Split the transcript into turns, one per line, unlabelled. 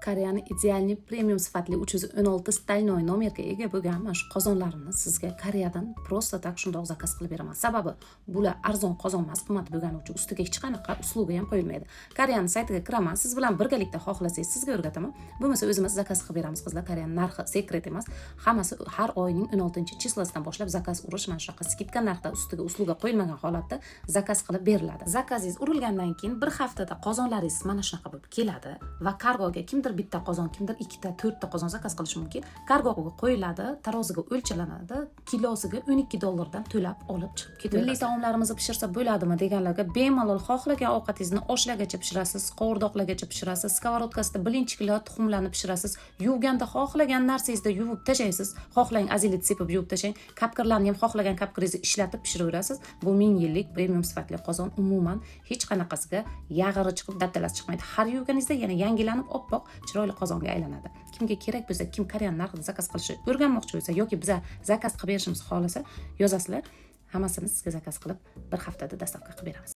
Koreyani идеальный premium sifatli 316 стальной nomerga ega bo'lgan mana shu qozonlarimni sizga Koreyadan просто так, shundoq zakaz qilib beraman. Sababi bular arzon qozon emas, qimmat bo'lgani uchun ustiga hech qanaqa услуга ham qo'yilmaydi. Koreyani saytiga kiraman siz bilan birgalikda, xohlasangiz, sizga o'rgataman, bo'lmasa o'zimiz zakaz qilib beramiz. Qizlar, Koreyani narxi секрет emas, hammasi har oyning 16 число sidan boshlab zakaz urish, mana shunaqa скидка narxda, ustiga услуга qo'yilmagan holatda zakaz qilib beriladi. Zakazingiz urilgandan keyin bir haftada qozonlaringiz mana shunaqa bo'lib keladi va kargoga kimdir bitta qozon, kimdir ikkita, to'rtta qozon zakaz qilishi mumkin. Kargoga qo'yiladi, taroziga o'lchalanadi, kilosiga 12 dollardan to'lab olib chiqib ketaverasiz. Milliy taomlarimizni pishirsa bo'ladimi deganlarga, bemalol xohlagan ovqatingizni oshlargacha pishirasiz, qovurdoqlargacha pishirasiz, сковородка sida блинчик lar, tuxumlarni pishirasiz, yuvganda xohlagan narsangizda yuvib tashlaysiz, xohlang, azilit sepib yuvib tashlang, kapkirlarni ham xohlagan kapkiringizni ishlatib pishiraverasiz. Bu 1000 yillik premium sifatli qozon, umuman hech qanaqasiga yag'iri chiqib, dabdalasi chiqmaydi. Har yuvganingizda yana yangilanib, oppoq chiroyli qozonga aylanadi. Kimga kerak bo'lsa, kim Koreani narxida zakaz qilishni o'rganmoqchi bo'lsa yoki biza zakaz qilib berishimizni xohlasa, yozasizlar, hammasini sizga zakaz qilib, bir haftada доставка qilib beramiz.